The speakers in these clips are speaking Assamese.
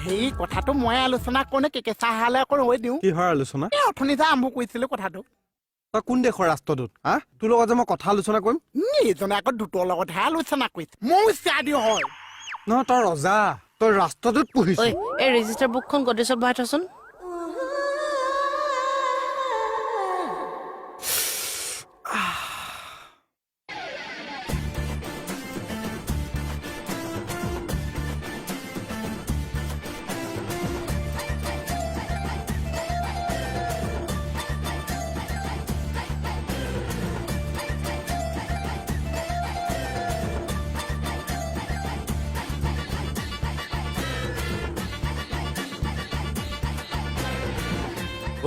সেই কথাটো মই আলোচনা কৰোঁ নে কেঁচা হালে আকৌ ৰৈ দিওঁ। কিহৰ আলোচনা? এই অথনি যে আৰম্ভ কৰিছিলো কথাটো। তই কোন দেশৰ ৰাষ্ট্ৰদূত? হা, তোৰ লগত যে মই কথা আলোচনা কৰিম? এইজনে আকৌ দূতৰ লগতহে আলোচনা কৰিছে, ময়ো চিয়াদি হয়। নহয়, তই ৰজা, তই ৰাষ্ট্ৰদূত পুহিছ। ঐ, এই ৰেজিষ্টাৰ বুকখন গডৰেজত ভৰাই থচোন।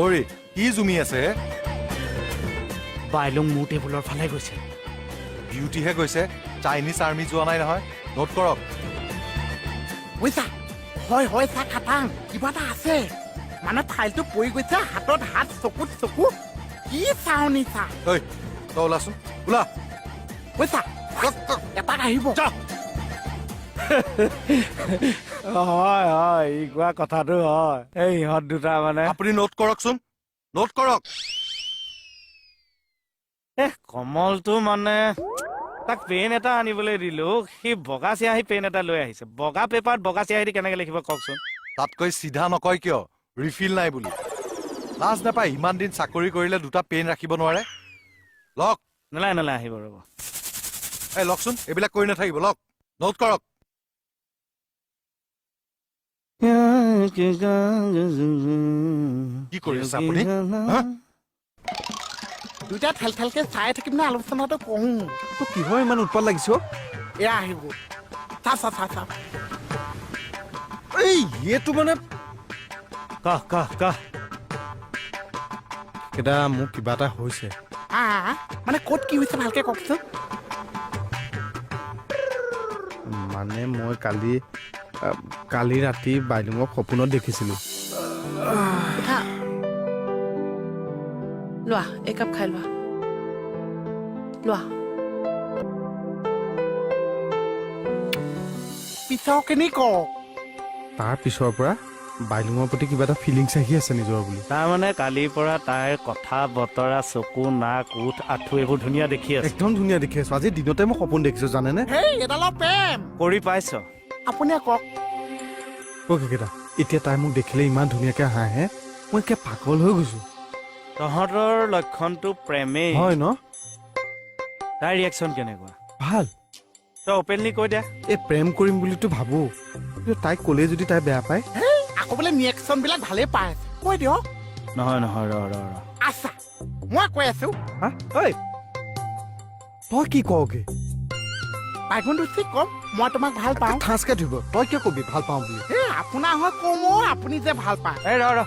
গৌৰী, কি জুমি আছে? বাইলুং মোৰ টেবুলৰ ফালে গৈছে। বিউটিহে গৈছে, চাইনিজ আৰ্মি যোৱা নাই নহয়। নোট কৰক। বুজিছা? হয় হয়, চা, খাটাং কিবা এটা আছে। মানে ফাইলটো পৰি গৈছে, হাতত হাত, চকুত চকু, কি চাওনি চা। ঐ, তই ওলাচোন, ওলা। বুজিছা, এপাক আহিব। হয় হয়, ই কোৱা কথাটো হয়। এই ইহঁত দুটা মানে। আপুনি নোট কৰকচোন, নোট কৰক। এ কমলটো মানে তাক পেন এটা আনিবলৈ দিলো, সি বগা চিয়াহী পেন এটা লৈ আহিছে। বগা পেপাৰত বগা চিয়াহী দি কেনেকে লিখিব কওকচোন? তাতকৈ চিধা নকয় কিয়, ৰিফিল নাই বুলি? লাজ নাপায়, ইমান দিন চাকৰি কৰিলে দুটা পেন ৰাখিব নোৱাৰে? লক। নালাগে নালাগে, আহিব ৰ'ব। এই লকচোন, এইবিলাক কৰি নাথাকিব, লক, নোট কৰক। কি কৰি আছে আপুনি? হা? দুইটা ঠেল ঠেলকে চাই থাকিম নে আলোচনাটো কওঁ? তোৰ কিহৰ ইমান উৎপাত লাগিছে অ'? এয়া আহিব, চা চা চা চা। এই এইটো মানে কহ কহ কহ। কেইটা, মোৰ কিবা এটা হৈছে। হা, মানে ক'ত কি হৈছে ভালকে কওকচোন। মানে মই কালি কালি ৰাতি বাইলুঙক সপোনত দেখিছিলো। উঠা, লোৱা একাপ খাই লোৱা, লোৱা। পিছৰখিনি কওক। তাৰ পিছৰ পৰা বাইলুঙৰ প্ৰতি কিবা এটা ফিলিংছ আহি আছে নিজৰ বুলি। তাৰমানে কালিৰ পৰা তাইৰ কথা বতৰা, চকু, নাক, ওঠ, আঁঠু এইবোৰ ধুনীয়া দেখি আছে। একদম ধুনীয়া দেখি আছো। আজি দিনতে মই সপোন দেখিছো, জানেনে? হেই, এডালৰ প্ৰেম কৰি পাইছ? আপুনিয়ে কওক। অ' কেইটা, এতিয়া তাই মোক দেখিলে ইমান ধুনীয়াকে হাঁহে, মই একে পাগল হৈ গৈছো। তহঁতৰ লক্ষণটো প্ৰেমেই হয় ন? তাইৰ ৰিয়েকশ্যন কেনেকুৱা? ভাল। তই অপেনলি কৈ দে। এই প্ৰেম কৰিম বুলিতো ভাবো, কিন্তু তাইক ক'লে যদি তাই বেয়া পায়? হেই, আকৌ বোলে ৰিয়েকশ্যন বিলাক ভালেই পাই আছে, কৈ দিয়ক। নহয় নহয়, ৰ ৰ ৰ। আচ্ছা, মই কৈ আছো। হা, ঐ তই কি কওগে? বাইগুণ দোষী কম, মই তোমাক ভাল পাওঁ। ঠাঁচকে ধুব, তই কিয় কবি ভাল পাওঁ বুলি? এই আপোনাৰ হৈ কম অ', আপুনি যে ভাল পায়। এই ৰ ৰ।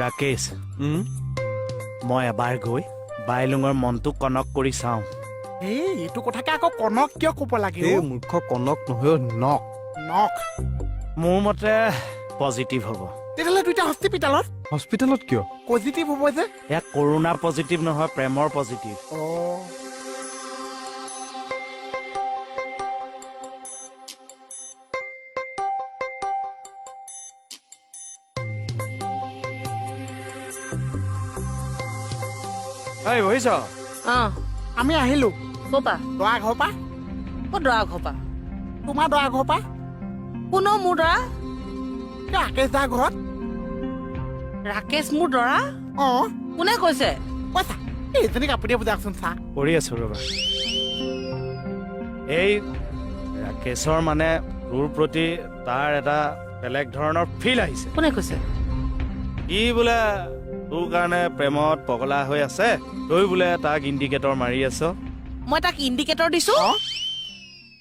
ৰাকেশ, মই এবাৰ গৈ বাইলুঙৰ মনটো কনক কৰি চাওঁ। এই এইটো কথাকে আকৌ কনক কিয় ক'ব লাগে? এই মূৰ্খ, কনক নহয়, নক। নক। মোৰ মতে পজিটিভ হ'ব। তেতিয়াহ'লে দুইটা হস্পিটেলত। হস্পিটেলত কিয়? পজিটিভ হ'ব যে। এয়া কৰোণা পজিটিভ নহয়, প্ৰেমৰ পজিটিভ। অ'। এই বহিছ? অঁ। আমি আহিলো। ক'পা? দৰা ঘৰৰ পৰা। ক'ত দৰা ঘৰৰ পৰা? তোমাৰ দৰা ঘৰৰ পৰা। কোন অ' মোৰ দৰা? ৰাকেশ দাৰ ঘৰত। ৰাকেশ মোৰ দৰা? অঁ। কোনে কৈছে? কৈছা, এইজনীক আপুনিয়ে বুজাওকচোন চা। কৰি আছো ৰ'বা। এই ৰাকেশৰ মানে তোৰ প্ৰতি তাৰ এটা বেলেগ ধৰণৰ ফিল আহিছে। কোনে কৈছে? ই বোলে তোৰ কাৰণে প্ৰেমত পগলা হৈ আছে, তই বোলে তাক ইণ্ডিকেটৰ মাৰি আছ। মই তাক ইণ্ডিকেটৰ দিছো? অ?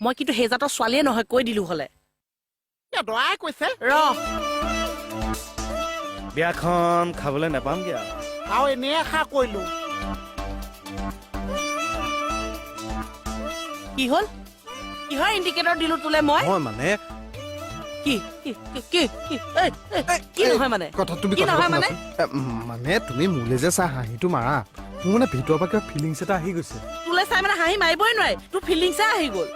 মই কিন্তু সেই জাতৰ ছোৱালীয়ে নহয়, কৈ দিলো হ'লে। এ দৰাই কৈছে। ৰ। বিয়াখন খাবলৈ নাপামগে আৰু। আৰু এনেই আশা কৰিলো। কি হ'ল? কিহৰ ইণ্ডিকেটৰ দিলো তোলে মই? নহয় মানে কি কি কি কি কি? এই, এই, কি নহয় মানে? কথা তুমি কি কথাটো নহয় মানে? শুনাচোন। মানে তুমি মোলে যে চাই হাঁহিটো মাৰা, মোৰ মানে ভিতৰৰ পৰা কিবা ফিলিংছ এটা আহি গৈছে। তোলে চাই মানে হাঁহি মাৰিবই নোৱাৰে, তোৰ ফিলিংছে আহি গ'ল।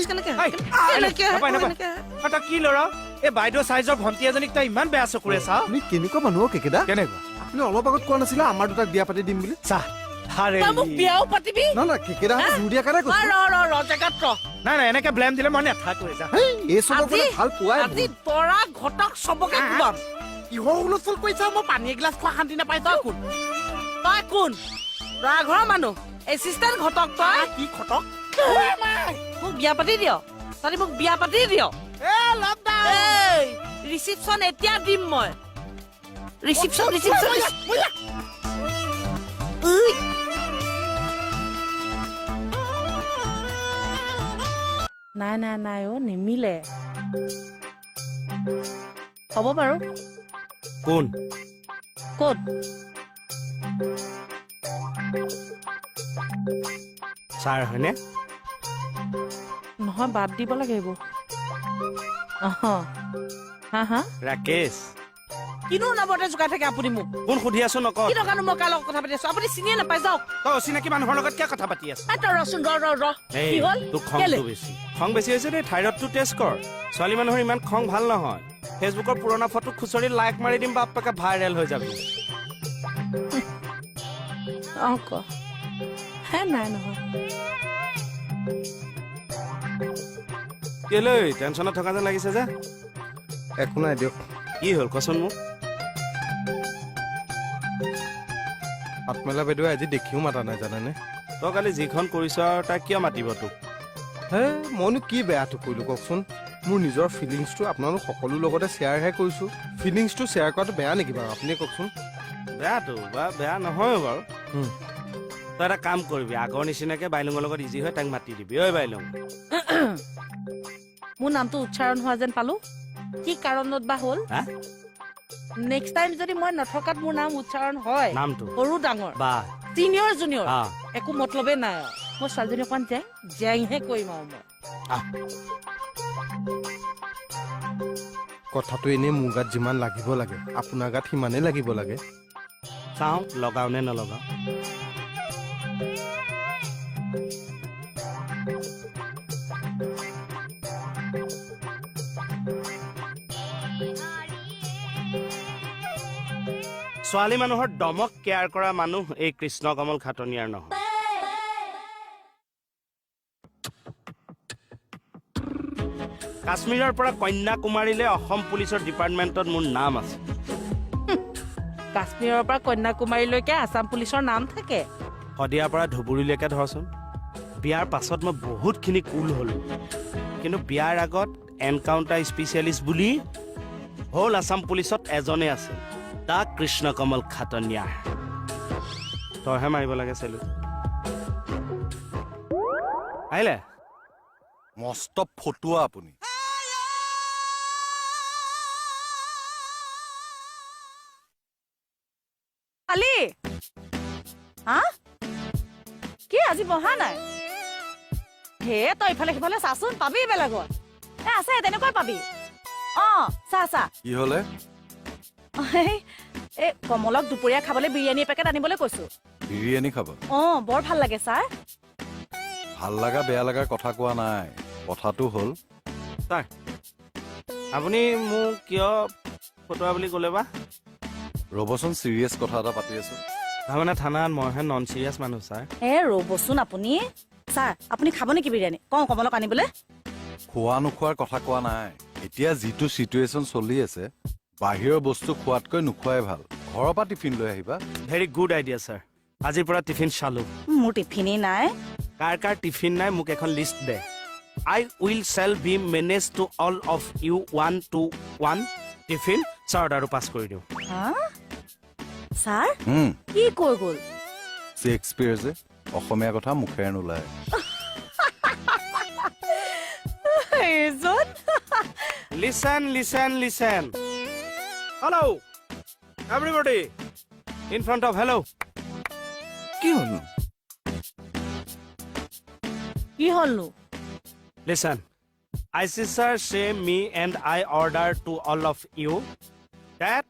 কেনেকে এই, কেনেকে নাপায়, নাপায়। কেনেকে? অ, তই কি ল'ৰা? এই বাইদেউ চাইজৰ ভণ্টি এজনীক তই ইমান বেয়া চকুৰে চাৱ? আপুনি কেনেকুৱা মানুহ অ' কেকেদা? কেনেকুৱা? আপুনি অলপ আগত কোৱা নাছিলে আমাৰ দুটাক বিয়া পাতি দিম বুলি? চা, আৰে তই মোক বিয়াও পাতিবি? না না, কেকেদা জোৰ দিয়াৰ কাৰণে ঐ, কৈছো। ৰ ৰ ৰ, জেগাত ৰ। নাই নাই, এনেকে ব্লেম দিলে মই নাথাকোৱে, যা। হেই, এই চবক আজি মানে ভাল পোৱাই আজি তৰা ঘটক চবকে কোবাম। কিহৰ হুলস্থুল কৰিছা? মই পানী এগিলাচ খোৱা শান্তি নাপাইছো। তই কোন? তই কোন? দৰা ঘৰৰ মানুহ, এছিষ্টেণ্ট ঘটক তই। কি খটক? মোক বিয়া পাতি দিয়, তহঁতি মোক বিয়া পাতি দিয়। এ লকডাউন। এই ৰিচিপশ্যন এতিয়া দিম মই, ৰিচিপশ্যন ৰিচিপশ্যন। নাই নাই নাই অ', নিমিলে। হ'ব বাৰু। কোন? ক'ত? ছাৰ হয়নে? নহয়, বাদ দিব লাগে এইবোৰ। অহ, হা হা। ৰাকেশ। কিনো নামতে জোকাই থাকে আপুনি মোক? কোন সুধি আছো, নক। কি দৰকাৰনো? মই কাৰ লগত কথা পাতি আছো আপুনি চিনিয়ে নাপায়, যাওক। তই অচিনাকি মানুহৰ লগত কিয় কথা পাতি আছ? এই, তই ৰচোন, ৰ ৰ ৰ। এই, কি হ'ল? তোৰ কেলে? খংটো বেছি, খং বেছি হৈছে দেই। থাইৰইডটো টেষ্ট কৰ। ছোৱালী মানুহৰ ইমান খং ভাল নহয়। ফেচবুকৰ পুৰণা ফটো খুচৰি লাইক মাৰি দিম, বাপেকে ভাইৰেল হৈ যাবি। অ ক। হে, নাই নহয়। কেলৈ টেনচনত থকা যেন লাগিছে যে? একো নাই দিয়ক। কি হ'ল কচোন মোক? পাতমেলা বাইদেৱে আজি দেখিও মাতা নাই, জানেনে? তই কালি যিখন কৰিছ আৰু তাই কিয় মাতিব তোক? হে, মইনো কি বেয়াটো কৰিলো কওকচোন? মোৰ নিজৰ ফিলিংছটো আপোনালোক সকলো লগতে শ্বেয়াৰহে কৰিছো। ফিলিংছটো শ্বেয়াৰ কৰাটো বেয়া নেকি বাৰু, আপুনিয়ে কওকচোন? বেয়াটো বা বেয়া নহয়ো বাৰু। তই এটা কাম কৰিবি, আগৰ নিচিনাকে বাইলুঙৰ লগত ইজি হৈ তাইক মাতি দিবি। ঐ বাইলুং। মোৰ নামটো উচ্চাৰণ হোৱা যেন পালো, কি কাৰণত বা হ'ল? হা? নেক্সট টাইম যদি মই নথকাত মোৰ নাম উচ্চাৰণ হয়, নামটো সৰু ডাঙৰ বা চিনিয়ৰ জুনিয়ৰ হা একো মতলবে নাই আৰু। মই ছোৱালীজনী অকণমান জেং জেংহে কৰিম আৰু মই। কথাটো এনেই মোৰ গাত যিমান লাগিব লাগে, আপোনাৰ গাত সিমানেই লাগিব লাগে। চাওঁ লগাও নে নলগাও। ছোৱালী মানুহৰ দমক কেয়াৰ কৰা মানুহ এই কৃষ্ণ কমল খাটনিয়াৰ নহয়। কাশ্মীৰৰ পৰা কন্যাকুমাৰীলৈ অসম পুলিচৰ ডিপাৰ্টমেণ্টত মোৰ নাম আছে। কাশ্মীৰৰ পৰা কন্যাকুমাৰীলৈকে আছাম পুলিচৰ নাম থাকে। শদিয়াৰ পৰা ধুবুৰীলৈকে ধৰচোন। বিয়াৰ পাছত মই বহুতখিনি কুল হ'লো, কিন্তু বিয়াৰ আগত এনকাউণ্টাৰ স্পেচিয়েলিষ্ট বুলি হ'ল আছাম পুলিচত এজনেই আছে, দা কৃষ্ণ কমল খাটনিয়াৰ। তইহে মাৰিব লাগে চেলু। আহিলে। মস্ত ফটুৱা আপুনি। খালি হা? কি আজি বহা নাই? হে, তই ইফালে সিফালে চাচোন, পাবি বেলেগত। এ আছে, তেনেকুৱাই পাবি। অ চা চা। কি হলে? এই কমলক দুপৰীয়া খাবলৈ বিৰিয়ানী এপেকেট আনিবলৈ কৈছো। বিৰিয়ানী খাব? অ, বৰ ভাল লাগে ছাৰ। ভাল লগা বেয়া লগাৰ কথা কোৱা নাই, কথাটো হ'ল ছাৰ, আপুনি মোক কিয় ফটোৱা বুলি ক'লে বা? ৰ'বচোন, চিৰিয়াছ কথা এটা পাতি আছো। তাৰমানে থানাত মইহে নন চিৰিয়াছ মানুহ ছাৰ। এ ৰ'বচোন আপুনি। ছাৰ, আপুনি খাব নেকি বিৰিয়ানী? কওঁ কমলক আনিবলৈ। খোৱা নোখোৱাৰ কথা কোৱা নাই। এতিয়া যিটো চিটুৱেশ্যন চলি আছে, বাহিৰৰ বস্তু খোৱাতকৈ নোখোৱাই ভাল। ঘৰৰ পৰা টিফিন লৈ আহিবা। Very good idea sir. আজিৰ পৰা টিফিন চালো। মোৰ টিফিনেই নাই। কাৰ কাৰ টিফিন নাই মোক এখন list they. I will shall be manage to all of you one to one tiffin. Sir, অৰ্ডাৰটো পাছ কৰি দিওঁ। হা ছাৰ, কি কৈ গ'ল? শ্বেক্সপিয়াৰ যে, অসমীয়া কথা মুখেৰে নোলায়। এইজন। Listen, listen, listen. Hello, everybody. In front of hello. কি হ'লনো? কি হ'লনো? Listen. I see sir say me and I order to all of you that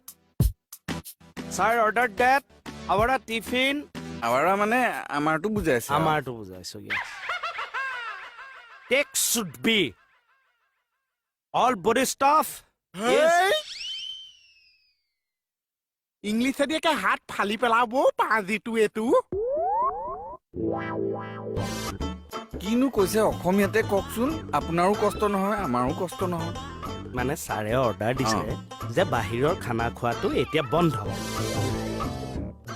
sir ordered that our tiffin. Awara মানে আমাৰটো বুজাইছে। আমাৰটো বুজাইছো, yes. Take should be all body staff. হেই! ইংলিছেদি একে হাত ফালি পেলাব পাজিটো এইটো। কিনো কৈছে অসমীয়াতে কওকচোন, আপোনাৰো কষ্ট নহয়, আমাৰো কষ্ট নহয়। মানে ছাৰে অৰ্ডাৰ দিছে যে বাহিৰৰ খানা খোৱাটো এতিয়া বন্ধ,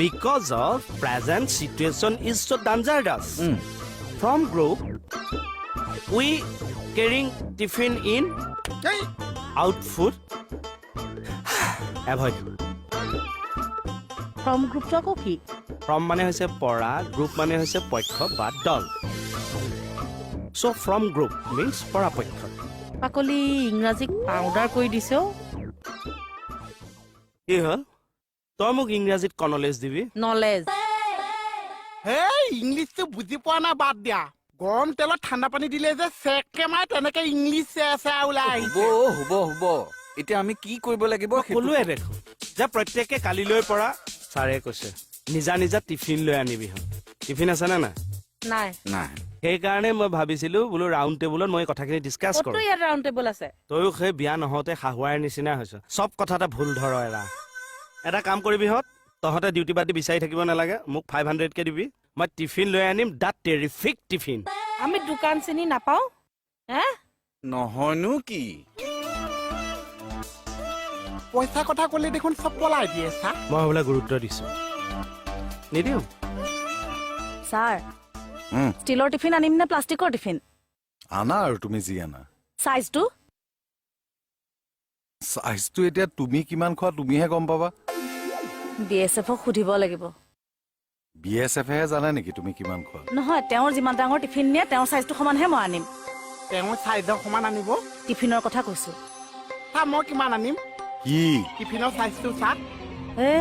because of present situation is so dangerous. From group we carrying tiffin in এই, আউট ফুড এভইড। ফ্ৰম গ্ৰুপটো আকৌ কি? ফ্ৰম মানে হৈছে পৰা, গ্ৰুপ মানে হৈছে পক্ষ বা দল। চ' ফ্ৰম গ্ৰুপ মিনছ পৰাপক্ষ। পাকলি ইংৰাজীক পাউডাৰ কৰি দিছে অ'। কি হ'ল, তই মোক ইংৰাজীত কনলেজ দিবি? নলেজ। হেই, ইংলিছটো বুজি পোৱা নাই বাদ দিয়া। গৰম তেলত ঠাণ্ডা পানী দিলে যে চেকে মাৰে, তেনেকে ইংলিছ চেয়া ওলাই হ'ব। আহিছে। হ'ব হ'ব, এতিয়া আমি কি কৰিব লাগিব মই সেইটো ক'লোৱে দেখোন যে প্ৰত্যেকে কালিলৈৰ পৰা ছাৰে কৈছে নিজা নিজা টিফিন লৈ আনিবি। হ'ল, টিফিন আছেনে নাই? নাই। নাই। সেইকাৰণে মই ভাবিছিলো বোলো ৰাউণ্ড টেবুলত মই এই কথাখিনি ডিছকাছ ক'তনো কৰোঁ। ইয়াত ৰাউণ্ড টেবুল আছে? তয়ো সেই বিয়া নহওঁতে শাহুৱাৰ নিচিনা হৈছ, চব কথাতে ভুল ধৰ। এৰা, এটা কাম কৰিবি হঁত, তহঁতে ডিউটি বাদ দি বিচাৰি থাকিব নালাগে। মোক 500কে দিবি, মই টিফিন লৈ আনিম, the terrific tiffin. আমি দোকান চিনি নাপাওঁ হে? নহয়নো কি? পইচা কথা ক'লে দেখোন চব পলাই দিয়ে চা। মই হ'বলৈ গুৰুত্ব দিছো নিদিওঁ। ছাৰ, ষ্টীলৰ টিফিন আনিম নে প্লাষ্টিকৰ টিফিন? আনা আৰু তুমি যি আনা। চাইজটো? চাইজটো এতিয়া তুমি কিমান খোৱা তুমিহে গম পাবা। বি এছ এফক সুধিব লাগিব। বি এছ এফেহে জানে নেকি তুমি কিমান খোৱা? নহয়, তেওঁৰ যিমান ডাঙৰ টিফিন নিয়ে, তেওঁৰ চাইজটো সমানহে মই আনিম। তেওঁৰ চাইজৰ সমান আনিব? টিফিনৰ কথা কৈছো। চা, মই কিমান আনিম। কি? টিফিনৰ চাইজটো চা। এ।